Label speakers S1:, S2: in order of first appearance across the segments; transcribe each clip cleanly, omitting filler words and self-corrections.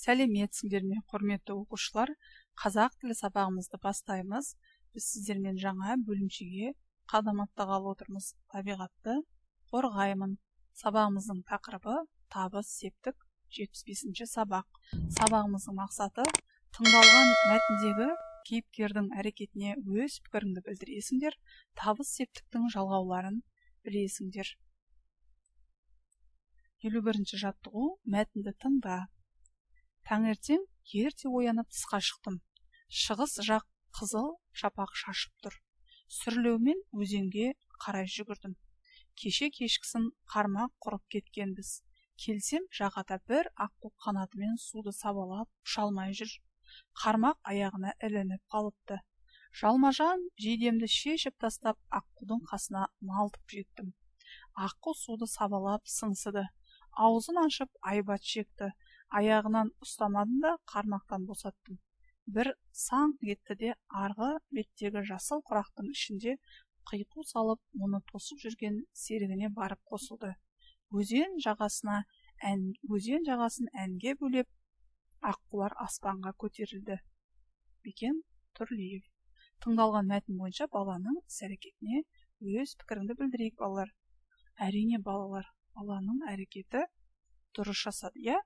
S1: Сәлеметсіңдер ме, құрметті оқушылар? Қазақ тілі сабағымызды бастаймыз. Біз сіздермен жаңа бөлімшеге қадам аттағалы отырмыз. Табиғатты қорғаймын. Сабағымыздың тақырыбы табыс септік, 75-ші сабақ. Сабағымыздың мақсаты тыңдалған мәтіндегі кейіпкердің әрекетіне өз пікіріңді білдіресіңдер, табыс септіктің жалғауларын білесіңдер. 51-ші жаттығу, мәтінді тыңда. Таңертең ерте оянып тысқа шықтым. Шығыс жақ қызыл шапақ шашып тұр. Сүрлеумен өзенге қарай жүгірдім. Кеше кешкісін қармақ құрып кеткенбіз. Келсем, жағада бір аққу қанатымен суды сабалап ұша алмай жүр. Қармақ аяғына ілініп қалыпты. Жалмажан жейдемді шешіп тастап, аққудың қасына малтып жеттім. Аққу суды сабалап сыңсыды. Аузын ашып айбат шекті. Аяғынан ұстамадым да қармақтан босаттым. Бір саңқ етті де арғы беттегі жасыл құрақтың ішінде қиқу салып, оны тосып жүрген серігіне барып қосылды. Өзен жағасын әнге бөлеп, аққулар аспанға көтерілді. Бекен Тұрлиев. Тыңдалған мәтін бойынша баланың іс-әрекетіне өз пікіріңді білдірейік, балалар. Әрине, балалар, баланың әрекеті дұрыс жасады, иә?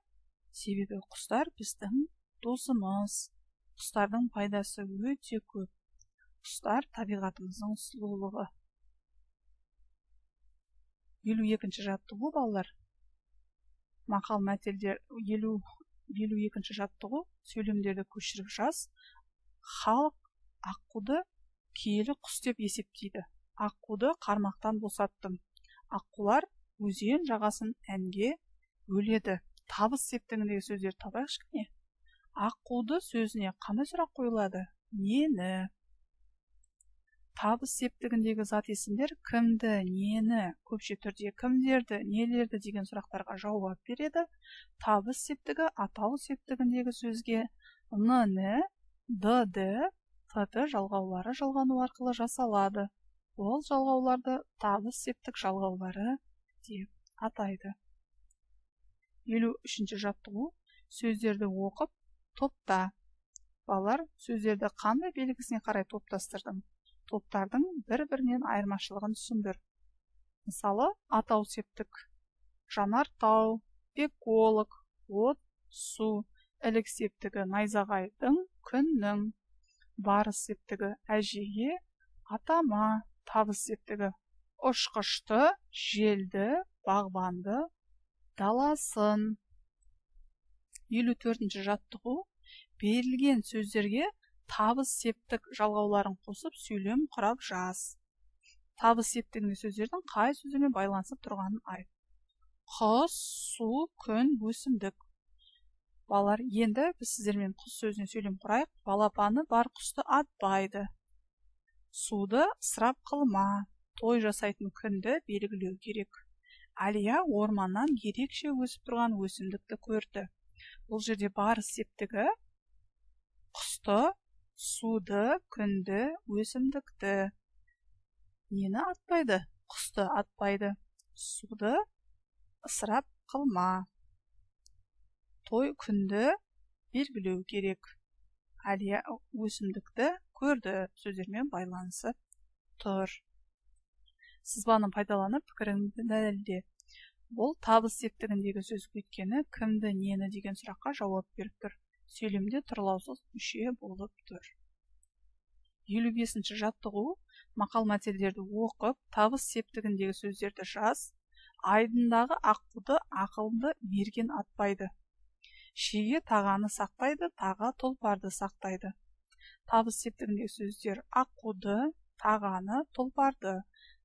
S1: Себебі құстар біздің досымыз. Құстардың пайдасы өте көп. Құстар табиғатымыздың сұлулығы. 52-ші жаттығу, балалар. Мақал мәтелдер 52-ші жаттығу, сөйлемдерді көшіріп жаз. Халық аққуды киелі құс деп есептейді. Аққуды қармақтан босаттым. Аққулар өзен жағасын әнге бөледі. Табыс септігіндегі сөздерді табайықшы кішкене. Аққуды сөзіне қандай сұрақ қойылады? Нені? Табыс септігіндегі зат есімдер кімді, нені, көпше түрде кімдерді, нелерді деген сұрақтарға жауап береді. Табыс септігі атау септігіндегі сөзге н, д, д, т, т жалғаулары жалғану арқылы жасалады. Ол жалғауларды табыс септік жалғаулары деп атайды. 53-ші жаттығу, сөздерді оқып, топта. Балалар, сөздерді қандай белгісіне қарай топтастырдың? Топтардың бір-бірінен айырмашылығын түсіндір. Мысалы, атау септік жанартау, эколог, от, су, ілік септігі найзағайдың, күннің, барыс септігі әжеге, атама, табыс септігі ұшқышты, желді, бағбанды, даласын. 54-ші жаттығу, берілген сөздерге табыс септік жалғауларын қосып сөйлем құрап жаз. Табыс септігіндегі сөздердің қай сөздермен байланысып тұрғанын айт. Құс, су, күн, өсімдік. Балалар, енді біз сіздермен құс сөзіне сөйлем құрайық. Балапаны бар құсты атпайды. Суды ысырап қылма. Той жасайтын күнді белгілеу керек. Әлия орманнан ерекше өсіп тұрған өсімдікті көрді. Бұл жерде барыс септігі құсты, суды, күнді, өсімдікті. Нені атпайды? Құсты атпайды. Суды ысырап қылма. Той күнді белгілеу керек. Әлия өсімдікті көрді сөздермен байланысып тұр. Сызбаны пайдаланып пікіріңді дәлелде. Бұл табыс септігіндегі сөз, өйткені кімді, нені деген сұраққа жауап беріп тұр. Сөйлемде тұрлаусыз мүше болып тұр. 55-ші жаттығу, мақал мәтелдерді оқып, табыс септігіндегі сөздерді жаз. Айдындағы аққуды ақылды мерген атпайды. Шеге тағаны сақтайды, таға тұлпарды сақтайды. Табыс септігіндегі сөздер аққуды, тағаны, тұлпарды.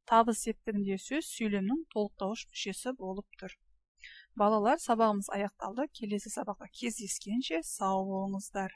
S1: Табыс септігіндегі сөз сөйлемнің толықтауыш мүшесі болып тұр. Балалар, сабағымыз аяқталды. Келесі сабақта кездескенше сау болыңыздар.